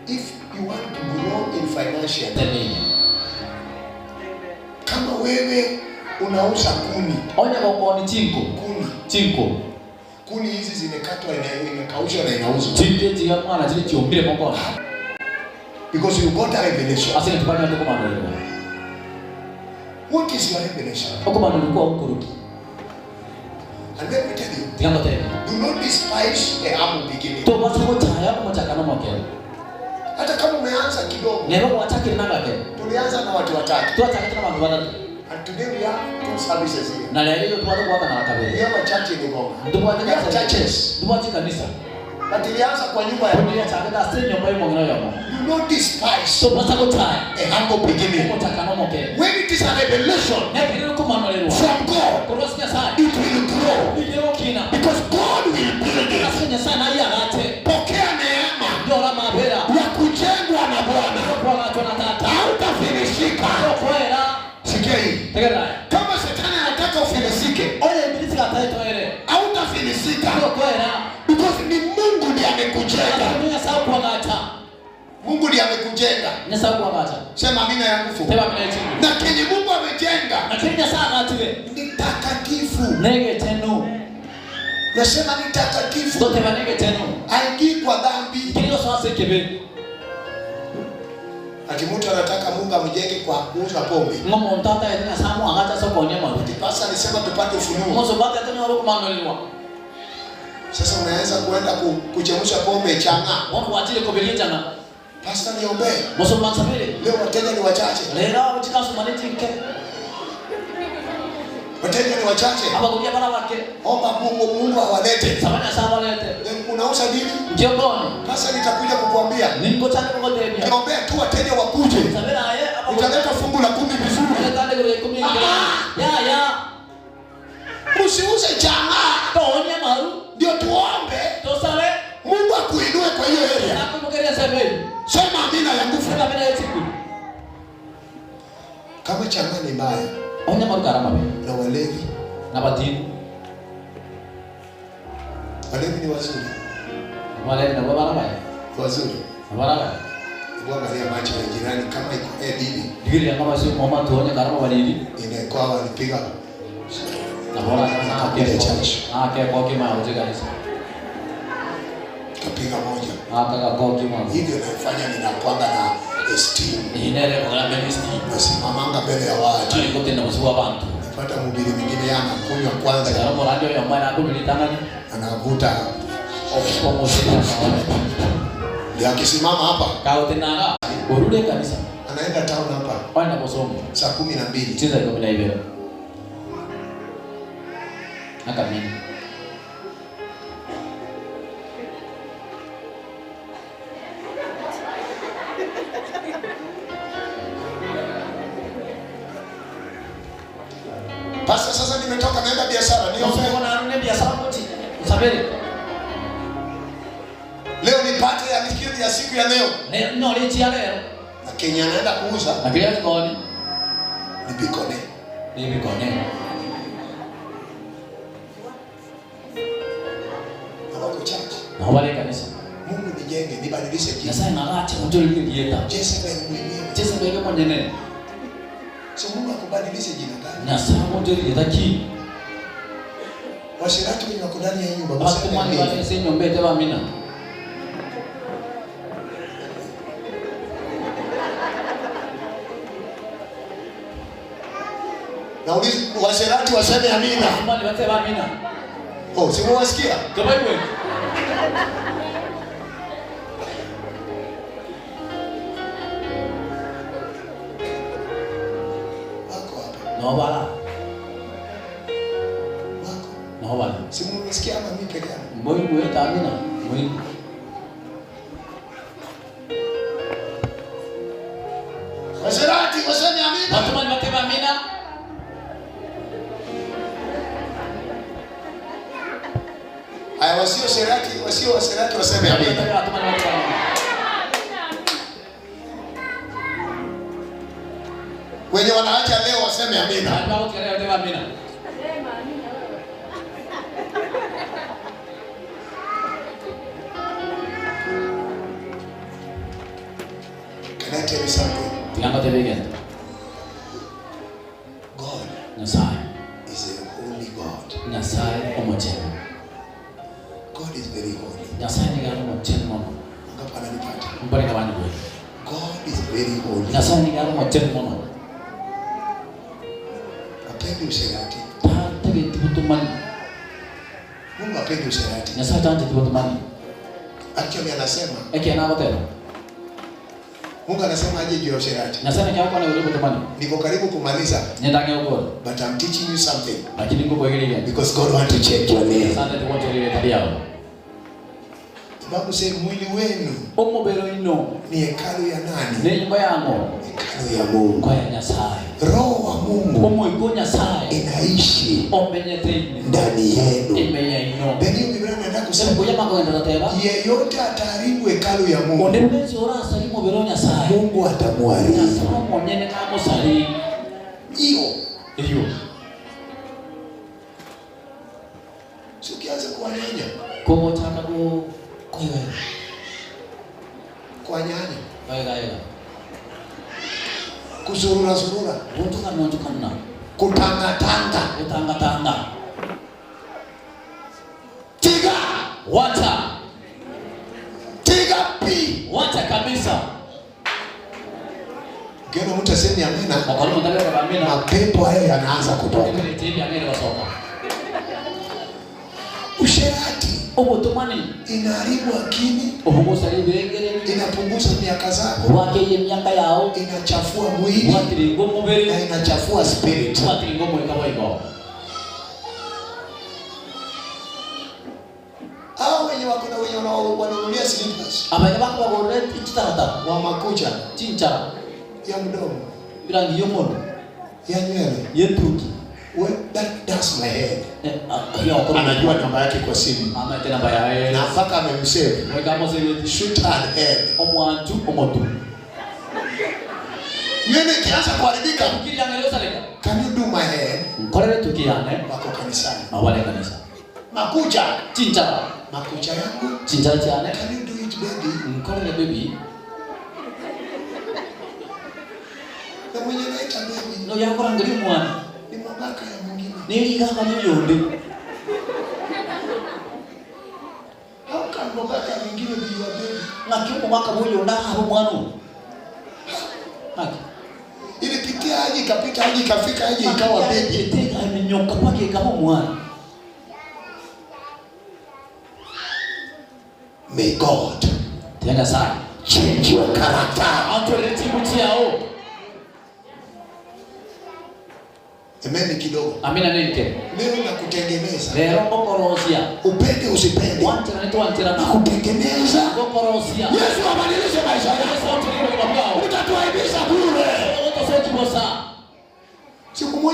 If you want to grow in financial, kama wewe unauza kuni, kuni, kuni hizi zimekatwa, imekaushwa na inauzwa. Because you got a revelation. What is your revelation? And let me tell you, do not despise a humble beginning. Hata kama umeanza kidogo. Tulianza na watu watatu. And today we have two services here. We have a church in Uganda. We have churches. But ilianza kwa nyumba ya Do not despise a humble beginning. When it is a revelation from God, it will grow. Because God will build it. Pokea neema ya kujengwa na Bwana. Hautafilisika. Sikia hii. Kama shetani anataka ufilisike, hautafilisika. Because ni Mungu ndiye amekujenga. Mungu ndiye amekujenga. Sema amina ya nguvu. Na kenye Mungu amejenga ni takatifu. Nasema ni takatifu. Haingii kwa dhambi. Ati mtu anataka Mungu amjenge kwa kuuza pombe. Pastor alisema tupate ufunuo. Sasa unaweza kuenda kuchemsha pombe changa. Pastor niombee. Leo wateja ni wachache. Wateja ni wachache. Omba Mungu, Mungu awalete. Unauza nini? Pastor nitakuja kukuambia. Niombee tu wateja wakuje. Nitaleta fungu la 10 vizuri. Usiuze changa. Ndio tuombe. Mungu akuinue kwa hiyo area. Sema amina ya nguvu. Kama changa ni mbaya na walevi, walevi ni wazuri. Wazuri. Angalia macho ya jirani kama iko bibi. Inakuwa walipiga. Kapiga moja. Hivyo nafanya ninakuanga na esteem. Nasimamanga mbele ya watu. Napata mhubiri mwingine anakunywa kwanza. Anavuta. Ndio akisimama hapa. Anaenda town hapa. Saa 12. Pastor, sasa nimetoka naenda biashara. Leo nipate ya nikiri ya siku ya leo. Na Kenya naenda kuuza. Ni bikone. Hawako church. Mungu nijenge, nibadilishe jina. Jezebel mwenyewe. So Mungu akubadilishe jina gani? Washirati wenye wako ndani ya nyumba. Na washirati waseme amina. Oh, si mwasikia? Wako hapa. Wako. Si mwasikia ama mimi peke yangu? Washirati waseme amina. Haya, wasio serati, wasio waserati waseme amina. Wenye wanaacha leo waseme amina. Can I tell you something? God is a holy God. God is very holy. God is very holy. Hapendi usherati. Mungu hapendi usherati. Actually anasema. Mungu anasema aje juu ya usherati. Niko karibu kumaliza. But I'm teaching you something. Because God wants to change your name. The Bible says mwili wenu ni hekalu ya nani? Hekalu ya Mungu. Roho wa Mungu inaishi ndani yenu. Beni Biblia inataka kusema yeyote ataharibu hekalu ya Mungu, Mungu atamharibu. Hiyo. Hiyo. Sio kianza kuwanyanya. Kuwanyanya. Kuzurura zurura. Kutangatanga. Kutangatanga. Tiga. Wacha. Tiga pi. Wacha kabisa. Ukiona mtu asemi amina, mapepo hayo yanaanza kutoka. Usherati inaharibu akili, inapunguza miaka zako, inachafua mwili na inachafua spirit. Hao wenye wako na wenye wananunulia slippers wa makucha ya mdomo, ya nywele, that's my head. Anajua namba yake kwa simu. Na mpaka amemsave. Shoot her head. Nywele ikianza kuharibika, can you do my head? Wako kanisani. Makucha. Makucha yangu. Can you do it, baby? Na mwenye anaita baby ni mabaka ya mwingine. How can mabaka ya mwingine be your baby? Ilipitia aje, ikapita aje, ikafika aje, ikawa baby. May God change your character. Amen kidogo. Amina nike. Leo nakutengeneza. Leo upende usipende. Nakutengeneza. Yesu abadilishe maisha yako. Utatuaibisha bure.